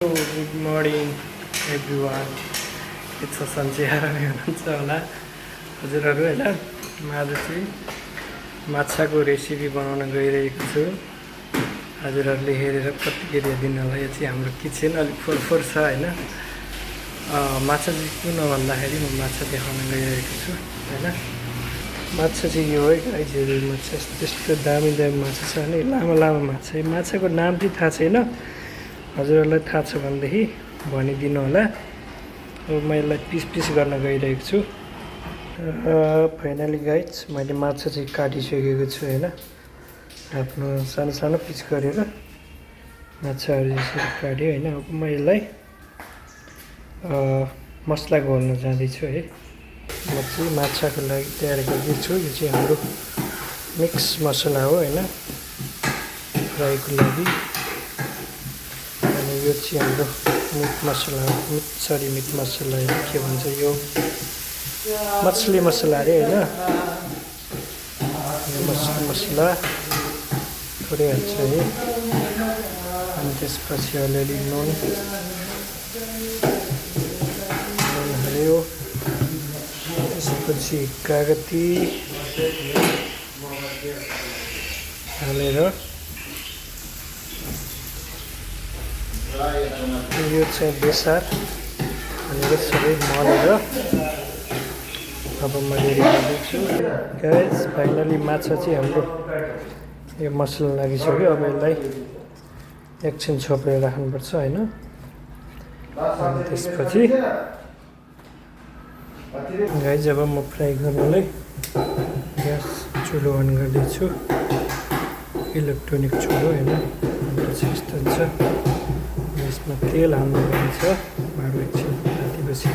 Good morning everyone. के छ सन्चै आरामै हुनुहुन्छ होला हजुरहरू होइन। म आज चाहिँ माछाको रेसिपी बनाउन गइरहेको छु। हजुरहरूले हेरेर प्रतिक्रिया दिनु होला। यो चाहिँ हाम्रो किचन अलिक फोहोर छ होइन। माछा चाहिँ किन भन्दाखेरि म माछा देखाउन गइरहेको छु होइन। माछा चाहिँ यो है गाइजहरू, माछा त्यस्तो दामी दामी माछा छ भने लामो लामो माछा। माछाको नाम चाहिँ थाहा छैन, हजुरहरूलाई थाहा छ भनेदेखि भनिदिनु होला। अब म यसलाई पिस पिस गर्न गइरहेको छु। फाइनली गाइज मैले माछा चाहिँ काटिसकेको छु होइन। आफ्नो सानो सानो पिस गरेर माछाहरू यसरी काटेँ होइन। अब म यसलाई मसला घोल्न जाँदैछु है। म चाहिँ माछाको लागि तयार गर्दैछु। यो चाहिँ हाम्रो मिक्स मसला हो होइन, फ्राईको लागि। अनि यो चाहिँ हाम्रो मिट मसला हो। मिट मसला के भन्छ यो, मछली मसला अरे होइन। यो मछली मसला थोरै हाल्छ है। अनि त्यसपछि अलिअलि नुन हाल्यो। त्यसपछि कागती हालेर यो चाहिँ बेसार हालेर सबै मलेर अब म रेडी गर्दैछु। गाइस फाइनली माछा चाहिँ हाम्रो यो मसला लागिसक्यो। अब यसलाई एकछिन छोपेर राख्नुपर्छ होइन। अनि त्यसपछि गाइस अब म फ्राई गर्नलाई ग्यास चुलो अन गर्दैछु। इलेक्ट्रोनिक चुलो होइन। यस्तो हुन्छ। यसमा तेल हाल्नु पर्छ। भाँडो एकछिन तातेपछि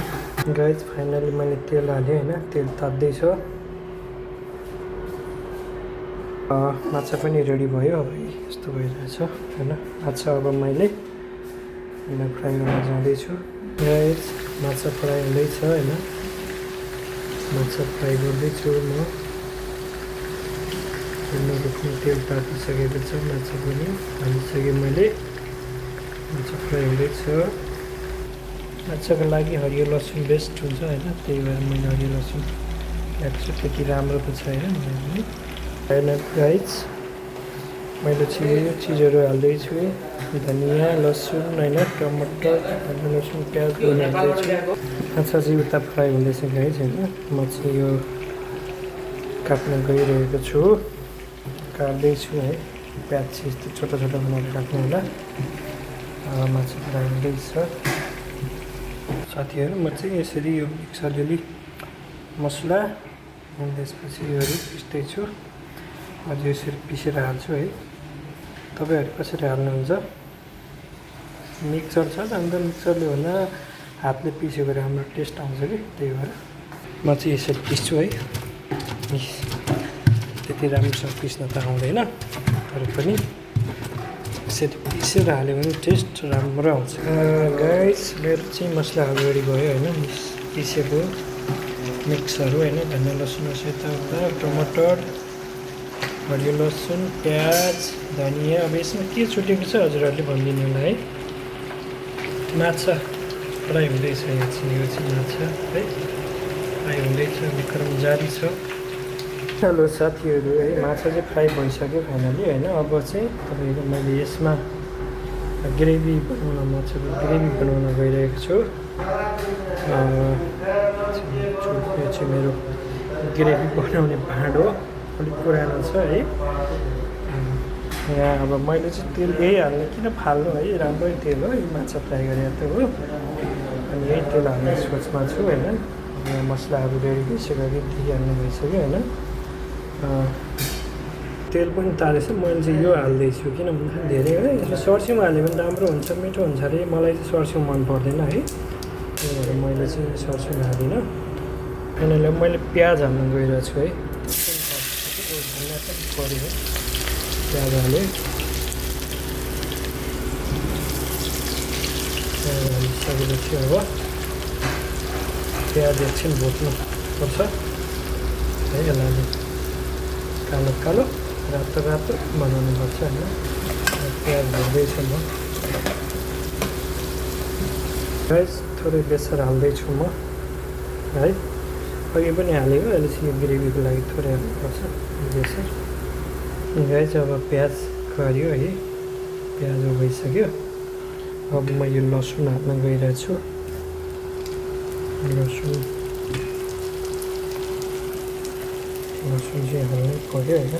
गाइज फाइनली मैले तेल हालेँ होइन। तेल तात्दैछ। माछा पनि रेडी भयो। अब यस्तो भइरहेछ होइन माछा। अब मैले यसलाई फ्राई गर्न जाँदैछु। गाइज माछा फ्राई हुँदैछ होइन। माछा फ्राई गर्दैछु म। तेल तातिसकेको छ। माछा पनि हालिसकेँ मैले। माछा फ्राई हुँदैछ। माछाको लागि हरियो लसुन बेस्ट हुन्छ होइन। त्यही भएर मैले हरियो लसुन ल्याएको छु। त्यति राम्रो त छैन होइन। गाइज मैले चाहिँ यो चिजहरू हाल्दैछु। धनियाँ लसुन होइन, टमाटर धनियाँ लसुन प्याज हाल्दैछु। माछा चाहिँ उता फ्राई हुँदैछ गाइज होइन। म चाहिँ यो काट्न गइरहेको छु। काट्दैछु है। प्याज चाहिँ यस्तो छोटो छोटो बनाएर काट्नु होला। माछा फ्राई हुँदैछ साथीहरू। म चाहिँ यसरी यो मिक्स अलिअलि मसला अनि त्यसपछि योहरू पिस्दैछु। अझ यसरी पिसेर हाल्छु है। तपाईँहरू कसरी हाल्नुहुन्छ? मिक्सर छ अन्त मिक्सरले भन्दा हातले पिस्यो भने हाम्रो टेस्ट आउँछ कि, त्यही भएर म चाहिँ यसरी पिस्छु है। त्यति राम्रोसँग पिस्न त आउँदैन, तर पनि यसरी पिसेर हाल्यो भने टेस्ट राम्रो आउँछ। गाइस मेरो चाहिँ मसलाहरू रेडी भयो होइन। पिसेको मिक्सहरू होइन। धनियाँ लसुन यताउता टमाटर हरियो लसुन प्याज धनियाँ। अब यसमा के छुटेको छ हजुरहरूले भनिदिनु होला है। माछा फ्राई हुँदैछ। यो चाहिँ माछा है फ्राई हुँदैछ। विक्रम जारी छ। हेलो साथीहरू है, माछा चाहिँ फ्राई भइसक्यो फाइनली होइन। अब चाहिँ तपाईँको मैले यसमा ग्रेभी बनाउन, माछाको ग्रेभी बनाउन गइरहेको छु। यो चाहिँ मेरो ग्रेभी बनाउने भाँडो अलिक पुरानो छ है। यहाँ अब मैले चाहिँ तेल यही हाल्ने, किन फाल्नु है, राम्रै तेल हो यो माछा फ्राई गरेर त हो। अनि यही तेल हाल्ने सोचमा छु होइन। यहाँ मसलाहरू रेडी भइसक्यो, दिइहाल्नु भइसक्यो होइन। तेल पनि तारेछ। मैले चाहिँ यो हाल्दैछु किन भन्दाखेरि धेरै है यसमा सर्स्युम हाल्यो भने राम्रो हुन्छ, मिठो हुन्छ अरे। मलाई चाहिँ सर्स्युम मन पर्दैन है, त्यही भएर मैले चाहिँ सर्स्युम हालिनँ। फाइनली अब मैले प्याज हाल्न गइरहेको छु है। पऱ्यो प्याज हालेँ। प्याज हालिसकेपछि अब प्याज एकछिन भुट्नु पर्छ है। यसलाई कालो कालो रातो रातो बनाउनुपर्छ होइन। प्याज भर्दैछु म। गाइस थोरै बेसार हाल्दैछु म है। अघि पनि हालेको, अहिले चाहिँ ग्रेभीको लागि थोरै हाल्नुपर्छ बेसार। गाइस अब प्याज गऱ्यो है, प्याज उभइसक्यो। अब म यो लसुन हाल्न गइरहेको छु। लसुन चाहिँ हाल्नै पऱ्यो होइन।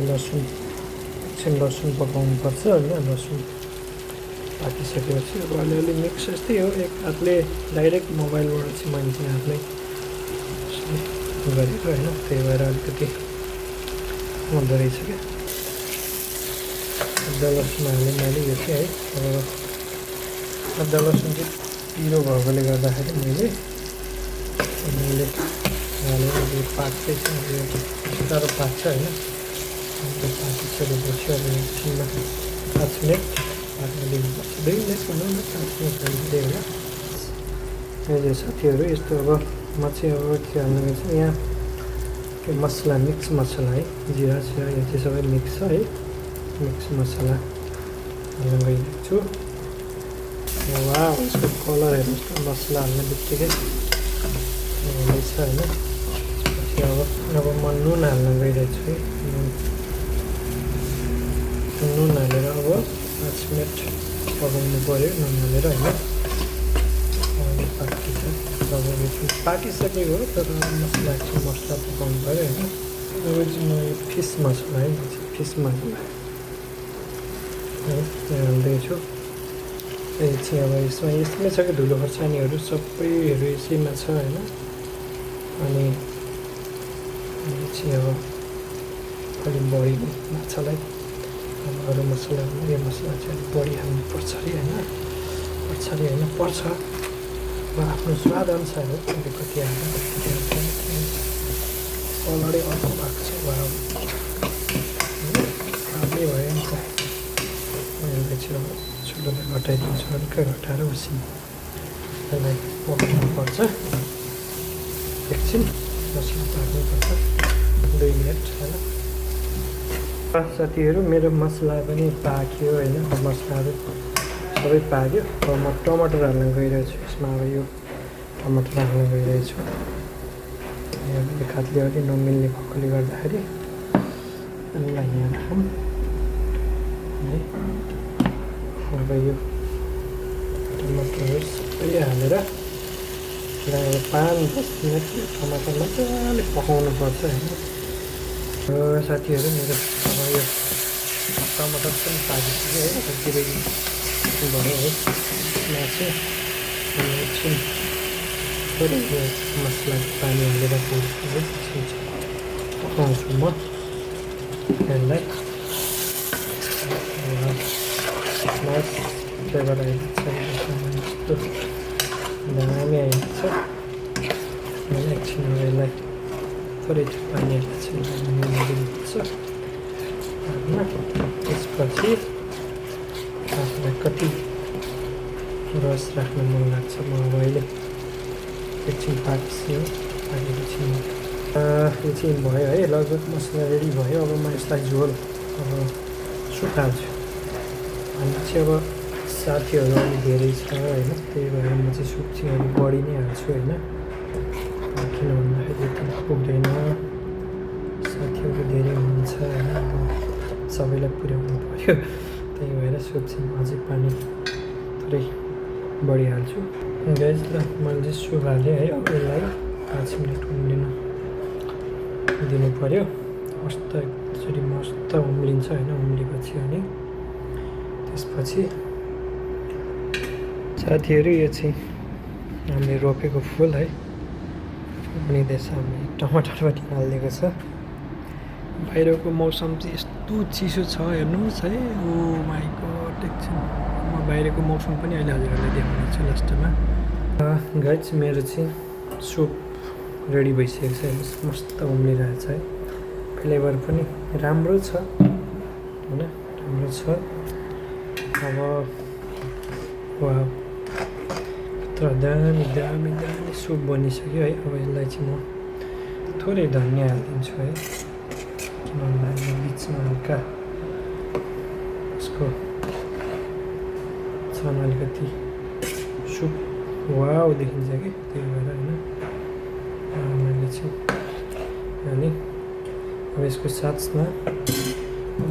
लसुन एकछिन लसुन पकाउनुपर्छ होइन। लसुन पाकिसकेपछि अब अलिअलि मिक्स जस्तै हो। एक हातले डाइरेक्ट मोबाइलबाट चाहिँ मैले चाहिँ हातमै गरेको होइन, त्यही भएर अलिकति हुँदो रहेछ क्या। अदुवा लसुन हालेँ मैले यो चाहिँ है। अब अदुवा लसुन चाहिँ पिरो भएकोले गर्दाखेरि मैले हालेर यो पाक्दैछ। यो साह्रो पाक्छ होइन। त्यो पाकिसकेपछि अब एकछिनमा 5 मिनट पाक्न दिनुपर्छ। 2 मिनट भनौँ न, 5 मिनट हाल्दै होला। यो साथीहरू यस्तो अब म चाहिँ अब के हाल्नु गएको छु यहाँ, त्यो मसला मिक्स मसला है, जिरा सिरा यो चाहिँ सबै मिक्स छ है। मिक्स मसला हाल्न गइरहेको छु। वा यसको कलर हेर्नुहोस् न, मसला हाल्ने बित्तिकै हुँदैछ होइन। अब म नुन हाल्न गइरहेको छु है। नुन हालेर अब 5 मिनट पकाउनु पऱ्यो नुन हालेर होइन। पाकिन्छ अब पाकिसकेको हो, तर मसला पकाउनु पऱ्यो होइन। अब चाहिँ म यो फिस मसला है, फिस मसला है हाल्दैछु। यो चाहिँ अब यसमै छ कि धुलो खोर्सानीहरू सबैहरू यसैमा छ होइन। अनि यो चाहिँ अब अलिक बढी माछालाई अब अरू मसला यो मसला चाहिँ अलिक बढी हाल्नुपर्छ अरे होइन। पर्छ अरे होइन, पर्छ। अब आफ्नो स्वाद अनुसार हो, कति हाल्छ कति हाल्छ। कलरै अर्को भएको छ राम्रै भयो नि त। यसलाई चाहिँ अब चुलोलाई घटाइदिन्छु, हल्का घटाएर उसिन यसलाई पकाउनुपर्छ। एकछिन मसला पाक्नुपर्छ 2 मिनट होइन। साथीहरू मेरो मसला पनि पाक्यो होइन। मसलाहरू सबै पाक्यो। अब म टमाटर हाल्न गइरहेको छु यसमा। अब यो टमाटर हाल्न गइरहेको छु। एक हातले अलिक नमिल्ने भएकोले गर्दाखेरि यसलाई यहाँ राखौँ है। अब यो टमाटरहरू सबैले हालेर यसलाई अब 5-10 मिनट टमाटर मजाले पकाउनुपर्छ होइन। साथीहरू मेरो अब यो टमाटर पनि पाकिसक्यो है। ग्रेभी भयो है। मासु एकछिन थोरै यो मसलाको पानी हालेर पकाउँछु म यसलाई। फ्लेभर आइदिन्छ, यस्तो दामी आइदिन्छ। एकछिन यसलाई थोरै पानी हालेर चाहिँ मिलाइदिनुपर्छ। त्यसपछि आफूलाई कति रस राख्न मन लाग्छ म अब अहिले एकछिन पाकेपछि यो चाहिँ भयो है। लगभग मसला रेडी भयो। अब म यसलाई झोल अब सुप हाल्छु। हामी चाहिँ अब साथीहरू अलिक धेरै छ होइन, त्यही भएर म चाहिँ सुप चाहिँ अलिक बढी नै हाल्छु होइन। किन भन्दाखेरि यति पुग्दैन, साथीहरू धेरै हुनुहुन्छ होइन। अब सबैलाई पुर्याउनु पऱ्यो, त्यही भएर सुप चाहिँ अझै पानी थोरै बढी हाल्छु। गाइस ल मैले चाहिँ सुप हालेँ है। अब यसलाई 5 मिनट उम्लिन दिनु पऱ्यो। यसरी मस्त उम्लिन्छ होइन। उम्लेपछि अनि त्यसपछि साथीहरू यो चाहिँ हामीले रोपेको फुल है, उम्लिँदैछ। हामीले टमाटर पनि हालिदिएको छ। बाहिरको मौसम चाहिँ यस्तो चिसो छ हेर्नुहोस् है। ओ माइ गॉड, एकछिन म बाहिरको मौसम पनि अहिले हजुरहरूलाई देखाउनेछु लास्टमा। गाइस मेरो चाहिँ सुप रेडी भइसकेको छ हेर्नुहोस्, मस्त उम्लिरहेछ है। फ्लेभर पनि राम्रो छ होइन, राम्रो छ। अब वा यत्रो दामी दामी दामी सुप बनिसक्यो है। अब यसलाई चाहिँ म थोरै धनिया हालिदिन्छु है। किन भन्दाखेरि बिचमा हल्का यसको छन अलिकति सुप वाउ देखिन्छ कि त्यही भएर होइन मैले चाहिँ अनि अब यसको साथमा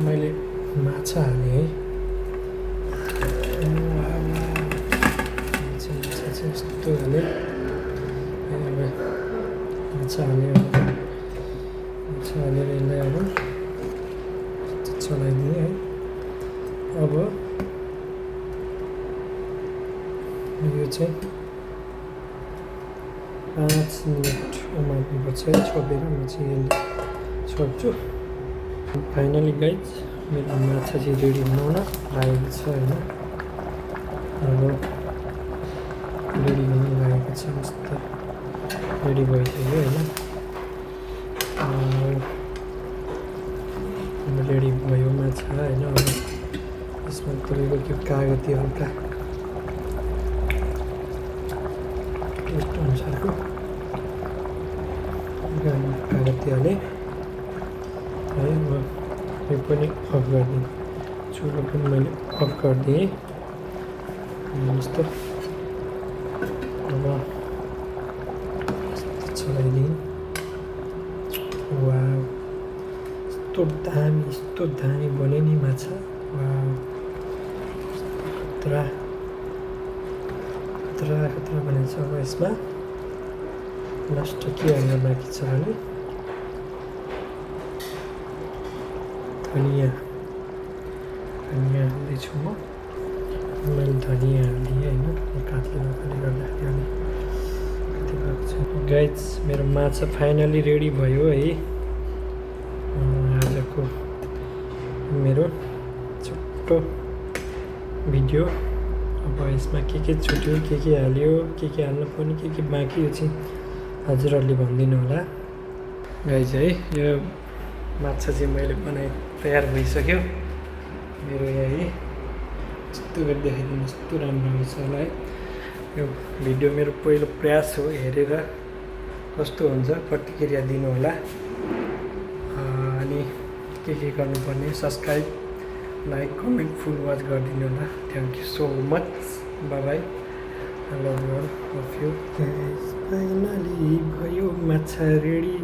मैले माछा हालेँ है माछा चाहिँ यस्तो हालेँ अब माछा हालेँ माछा हालेर यसलाई अब चलाइदिएँ है अब यो चाहिँ 5 मिनट उमाल्नुपर्छ है छोपेर म चाहिँ यसले छोप्छु फाइनली गाइज मेरो माछा चाहिँ रेडी बनाउन लागेको छ होइन अब रेडी हुन लागेको छ मस्त रेडी भइसक्यो होइन रेडी भयो माछा होइन अब यसमा तपाईँको त्यो कागती हल्का टेस्ट अनुसारको कागती हालेँ है म यो पनि अफ गरिदिएँ चुलो पनि मैले अफ गरिदिएँ यस्तो अब यस्तो चलाइदिएँ वा यस्तो दामी बन्यो नि माछा वा खतरा बनेको छ अब यसमा लास्ट के हाल्न बाँकी छ भने धनियाँ हाल्दैछु म मैले धनियाँ हालिदिएँ होइन काठले नखाले गर्दाखेरि अनि कति भएको छ गाइज मेरो माछा फाइनली रेडी भयो है आजको मेरो छोटो भिडियो अब यसमा के छुट्यो के हाल्यो के हाल्नु पर्ने के बाँकी यो चाहिँ हजुरहरूले भनिदिनु होला गाइज है यो माछा चाहिँ मैले बनाएँ तयार भइसक्यो मेरो यहाँ है यस्तो गरी देखाइदिनु यस्तो राम्रो हुन्छ होला है यो भिडियो मेरो पहिलो प्रयास हो हेरेर कस्तो हुन्छ प्रतिक्रिया दिनु होला अनि के गर्नुपर्ने subscribe like comment full watch गरिदिनु होला thank you so much bye bye I love you all of you finally भयो माछा रेडी